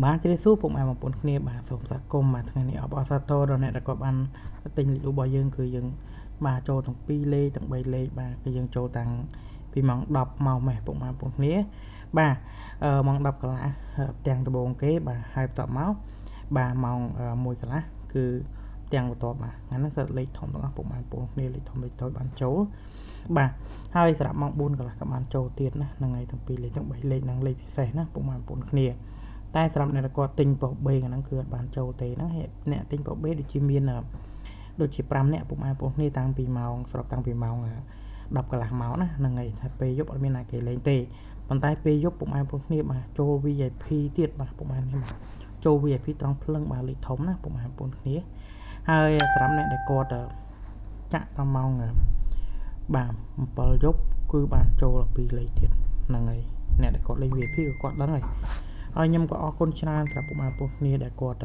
បាទជម្រាបសួរពុកម៉ែបងប្អូនគ្នាបាទសូមស្វាគមន៍បាទថ្ងៃនេះអបអរសាទរដល់អ្នកដែលគាត់បានទិញលេខលក់របស់យើងគឺយើងបាទចូលទាំង2លេខទាំង3លេខបាទគឺយើងចូលតាំងពីម៉ោង10មកម៉េះពុកម៉ែបងប្អូនគ្នាបាទម៉ោង10កន្លះផ្ទាំងដំបូងគេបាទហើយបន្ទាប់មកបាទម៉ោង1កន្លះគឺផ្ទាំងបន្ទាប់បាទថ្ងៃហ្នឹងសិតលេខធំទាំងអស់ពុកម៉ែបងប្អូនគ្នាលេខធំលេខតូចបានចូលបាទហើយសម្រាប់ម៉ោង4កន្លះក៏បានចូលទៀតណាហ្នឹងហើយទាំង2លេខទាំង3លេខហ្នឹងលេខពិសេសណាពុកម៉ែបងប្អូនគ្នាតែសម្រាប់អ្នកគាត់ទិញប៉ុស្តិ៍ B ហ្នឹងគឺអត់បានចូលទេហ្នឹងអ្នកទិញប៉ុស្តិ៍ B ដូចជាមានដូចជា5នាក់ពុកម៉ែបងប្អូនគ្នាតាំងពីម៉ោងស្របតាំងពីម៉ោង10កន្លះម៉ោងណាហ្នឹងហើយថាពេលយប់អត់មានណាគេលេងទេប៉ុន្តែពេលយប់ពុកម៉ែបងប្អូនគ្នាបាទចូល VIP ទៀតបាទពុកម៉ែនេះបាទចូល VIP ត្រង់ភ្លឹងបាទលេខធំណាពុកម៉ែបងប្អូនគ្នាហើយសម្រាប់អ្នកដែលគាត់ចាក់ដល់ម៉ោងបាទ7យប់គឺបានចូល2លេខទៀតហ្នឹងហើយអ្នកដែលគាត់លេង VIP ក៏គាត់ដឹងហើយហើយខ្ញុំក៏អរគុណច្រើនសម្រាប់ពុកម៉ែបងប្អូនគ្នាដែលគាត់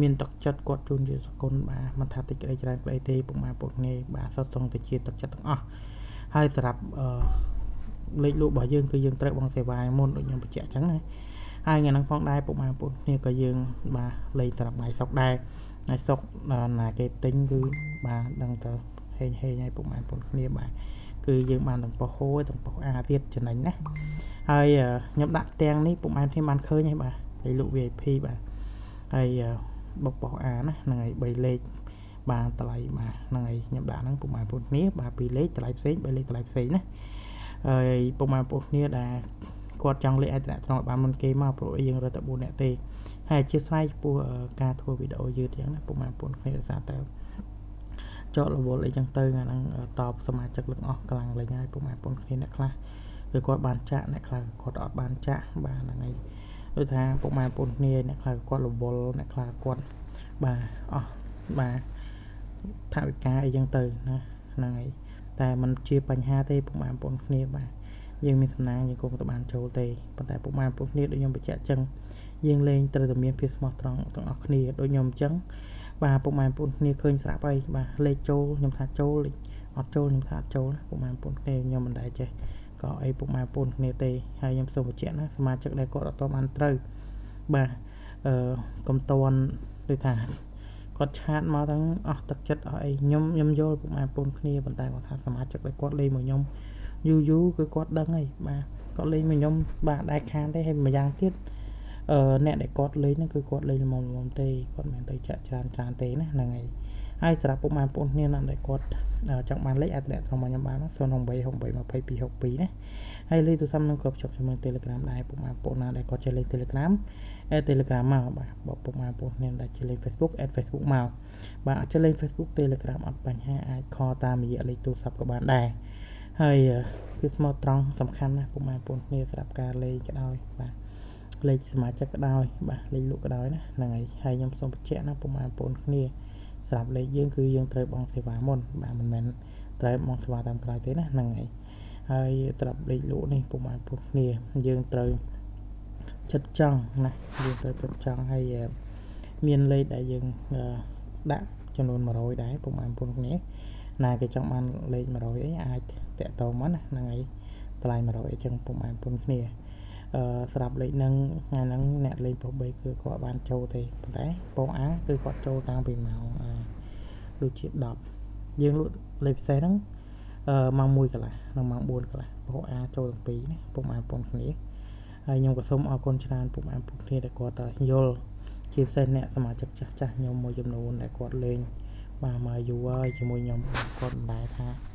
មានទឹកចិត្តគាត់ជូនជាសគុណបាទមិនថាតិចក្តីច្រើនក្តីទេពុកម៉ែបងប្អូនគ្នាបាទសុទ្ធសឹងតែជាទឹកចិត្តទាំងអស់ហើយសម្រាប់អឺលេខលក់របស់យើងគឺយើងត្រូវបង់សេវាមុនដូចខ្ញុំបញ្ជាក់អញ្ចឹងណាហើយថ្ងៃហ្នឹងផងដែរពុកម៉ែបងប្អូនគ្នាក៏យើងបាទលេងសម្រាប់ថ្ងៃសុក្រដែរថ្ងៃសុក្រណាគេទិញគឺបាទដឹងតែហេងហេងហើយពុកម៉ែបងប្អូនគ្នាបាទគឺយើងបានទាំងប៉ុស្តិ៍ហូទាំងប៉ុស្តិ៍អាទៀតចំណេញណាហើយខ្ញុំដាក់ផ្ទាំងនេះពុកម៉ែគ្នាបានឃើញហើយបាទលេខលក់ VIP បាទហើយបុកប៉ុស្តិ៍អាណាហ្នឹងហើយ3លេខបាទតម្លៃបាទហ្នឹងហើយខ្ញុំដាក់ហ្នឹងពុកម៉ែបងប្អូនគ្នាបាទ2លេខតម្លៃផ្សេង3លេខតម្លៃផ្សេងណាហើយពុកម៉ែបងប្អូនគ្នាដែលគាត់ចង់លេខអាចតំណបានមុនគេមកព្រោះយើងរត់តែ4នាក់ទេហើយអធិស្ឋានចំពោះការធ្វើវីដេអូយឺតអញ្ចឹងណាពុកម៉ែបងប្អូនគ្នាដោយសារតែចករវល់អីចឹងទៅថ្ងៃហ្នឹងតបសមាជិកលឹងអស់កម្លាំងលេងហើយពុកម៉ែបងប្អូនគ្នាអ្នកខ្លះគឺគាត់បានចាក់អ្នកខ្លះគាត់អត់បានចាក់បាទហ្នឹងហើយដូចថាពុកម៉ែបងប្អូនគ្នាអ្នកខ្លះគាត់រវល់អ្នកខ្លះគាត់បាទអស់បាទថវិកាអីចឹងទៅណាហ្នឹងហើយតែมันជាបញ្ហាទេពុកម៉ែបងប្អូនគ្នាបាទយើងមានសំណាងយើងគង់ទៅបានចូលទេប៉ុន្តែពុកម៉ែបងប្អូនគ្នាដូចខ្ញុំបញ្ជាក់ចឹងយើងលេងត្រូវតែមានភាពស្មោះត្រង់ទាំងអស់គ្នាដូចខ្ញុំអញ្ចឹងបាទពុកម៉ែបងប្អូនគ្នាឃើញស្រាប់ហើយបាទលេខចូលខ្ញុំថាចូលលេខអត់ចូលខ្ញុំថាអត់ចូលណាពុកម៉ែបងប្អូនគ្នាខ្ញុំមិនដែលចេះក៏អីពុកម៉ែបងប្អូនគ្នាទេហើយខ្ញុំសូមបញ្ជាក់ណាសមាជិកដែលគាត់អត់បានត្រូវបាទអឺកុំតន់ដូចថាគាត់ឆាតមកទាំងអស់ទឹកចិត្តអស់អីខ្ញុំយល់ពុកម៉ែបងប្អូនគ្នាប៉ុន្តែគាត់ថាសមាជិកដែលគាត់លេងមកខ្ញុំយូរយូរគឺគាត់ដឹងហើយបាទគាត់លេងមកខ្ញុំបាទដែរខានទេហើយម្យ៉ាងទៀតអឺអ្នកដែលគាត់លេងហ្នឹងគឺគាត់លេងល្មមល្មមទេគាត់មិនទៅចាក់ច្រើនច្រើនទេណាហ្នឹងហើយហើយសម្រាប់ពុកម៉ែបងប្អូនគ្នាណាដែលគាត់ចង់បានលេខអាចតាក់ទងមកខ្ញុំបាន068 68 22 62ណាហើយលេខទូរស័ព្ទនឹងក៏ភ្ជាប់ជាមួយ Telegram ដែរពុកម៉ែបងប្អូនណាដែលគាត់ចេះលេខ Telegram អេ Telegram មកបាទបើពុកម៉ែបងប្អូនគ្នាដែលចេះលេខ Facebook អេ Facebook មកបាទអត់ចេះលេខ Facebook Telegram អត់បញ្ហាអាចខលតាមរយៈលេខទូរស័ព្ទក៏បានដែរហើយគឺស្មោះត្រង់សំខាន់ណាស់ពុកម៉ែបងប្អូនគ្នាសម្រាប់ការលេងក៏ដោយបាទលេខសមាជិកក៏ដោយបាទលេខលក់ក៏ដោយណាហ្នឹងហើយហើយខ្ញុំសូមបញ្ជាក់ណាពុកម៉ែបងប្អូនគ្នាសម្រាប់លេខយើងគឺយើងត្រូវបង់សេវាមុនបាទមិនមែនត្រូវបង់សេវាតាមក្រោយទេណាហ្នឹងហើយហើយសម្រាប់លេខលក់នេះពុកម៉ែបងប្អូនគ្នាយើងត្រូវចិត្តចង់ណាយើងត្រូវចិត្តចង់ហើយមានលេខដែលយើងដាក់ចំនួន100ដែរពុកម៉ែបងប្អូនគ្នាណាគេចង់បានលេខ100អីអាចតាក់ទងមកណាហ្នឹងហើយតម្លៃ100អីចឹងពុកម៉ែបងប្អូនគ្នាអឺស្រាប់លេខហ្នឹងថ្ងៃហ្នឹងអ្នកលេងប៉ុស្3គឺគាត់បានចូលទេប៉ុន្តែប៉ុស្អាគឺគាត់ចូលតាំងពីម៉ោងដូចជា10យើងលក់លេខពិសេសហ្នឹងអឺម៉ោង1កន្លះនិងម៉ោង4កន្លះប៉ុស្អាចូលទាំងពីរណាពុកម៉ែបងប្អូនគ្នាហើយខ្ញុំក៏សូមអរគុណច្រើនពុកម៉ែបងប្អូនគ្នាដែលគាត់យល់ជាពិសេសអ្នកសមាជិកចាស់ចាស់ខ្ញុំមួយចំនួនដែលគាត់លេងបាទមកយូរហើយជាមួយខ្ញុំគាត់មិនដែលថា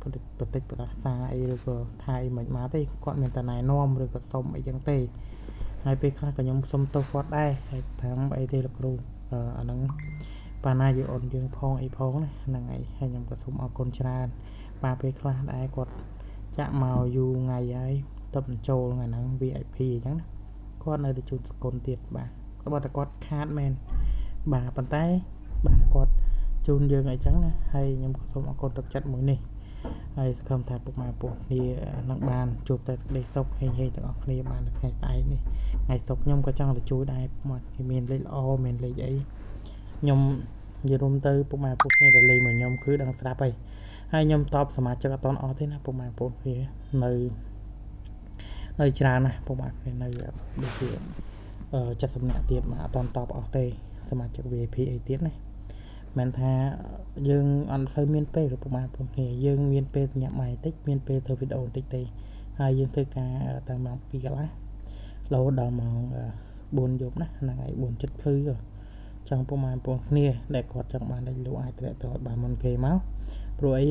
បតិចបតាសាអីឬក៏ថាអីមិនមកទេគាត់មានតែណែនាំឬក៏សុំអីចឹងទេហើយពេលខ្លះក៏ខ្ញុំសុំទោសគាត់ដែរហើយថាអីទេលោកគ្រូអាហ្នឹងបាណាជាអូនយើងផងអីផងណាហ្នឹងហើយហើយខ្ញុំក៏សូមអរគុណច្រើនបាទពេលខ្លះដែរគាត់ចាក់មកយូរថ្ងៃហើយទៅបញ្ចូលថ្ងៃហ្នឹង VIP អញ្ចឹងណាគាត់នៅតែជូនសគុណទៀតបាទបើតែគាត់ខាតមែនបាទប៉ុន្តែបាទគាត់ជូនយើងអីចឹងណាហើយខ្ញុំក៏សូមអរគុណទឹកចិត្តមួយនេះហើយសង្ឃឹមថាពុកម៉ែពួកគ្នានឹងបានជួបតែសេចក្តីសុខហេងហេងទាំងអស់គ្នាបាននៅថ្ងៃស្អែកនេះថ្ងៃសុក្រខ្ញុំក៏ចង់ទៅជួយដែរមកគេមានលេខល្អមានលេខអីខ្ញុំនិយាយរួមទៅពុកម៉ែពួកគ្នាដែលលេងមកខ្ញុំគឺដឹងស្រាប់ហើយហើយខ្ញុំតបសមាជិកអត់តអស់ទេណាពុកម៉ែពួកគ្នានៅ នៅច្រើនណាស់ពុកម៉ែគ្នានៅដូចជា70នាក់ទៀតបាទអត់តន់តបអស់ទេសមាជិក VIP អីទៀតណាមិនថាយើងអត់សូវមានពេលពុកម៉ែបងគ្នាយើងមានពេលញ៉ាំបាយតិចមានពេលធ្វើវីដេអូបន្តិចទេហើយយើងធ្វើការតាំងម៉ោង2កន្លះរហូតដល់ម៉ោង4យប់ណាហ្នឹងហើយ4ចិត្តភ្លឺចង់ពុកម៉ែបងគ្នាដែលគាត់ចង់បានលេខលក់អាចត្រាក់តបានមុនគេមកព្រោះអី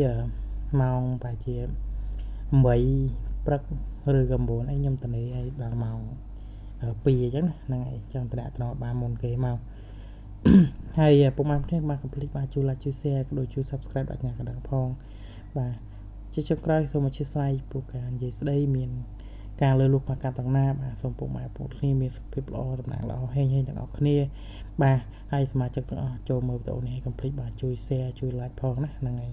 ម៉ោងប្រហែលជា8ព្រឹកឬក៏9អីខ្ញុំតនេឲ្យដល់ម៉ោង2អញ្ចឹងណាហ្នឹងហើយចង់ត្រាក់តបានមុនគេមកហើយពុកម៉ែបងប្អូនបាទកុំភ្លេចបាទជួយ like ជួយ share ក៏ដូចជួយ subscribe ដល់ញ៉ាំកណ្ដឹងផងបាទជាចុងក្រោយសូមអធិស្ឋានពូការនិយាយស្ដីមានការលើលុះខ្វះកាត់ទាំងណាបាទសូមពុកម៉ែបងប្អូនគ្នាមានសុខភាពល្អតំណាងល្អហេងហេងទាំងអស់គ្នាបាទហើយសមាជិកទាំងអស់ចូលមើលវីដេអូនេះឲ្យកុំភ្លេចបាទជួយ share ជួយ like ផងណាហ្នឹងហើយ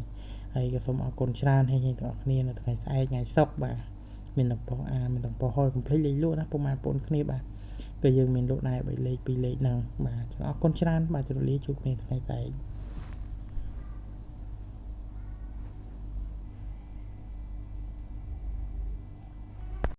ហើយក៏សូមអរគុណច្រើនហេងហេងទាំងអស់គ្នានៅថ្ងៃស្អែកថ្ងៃសុក្របាទមានតំប៉ោអាមានតំប៉ោហើយកុំភ្លេចលេខលក់ណាពុកម៉ែបងប្អូនគ្នាបាទគឺយើងមានលក់ដែរ3លេខ2លេខហ្នឹងបាទអរគុណច្រើនបាទជម្រាបលាជួបគ្នាថ្ងៃស្អែក។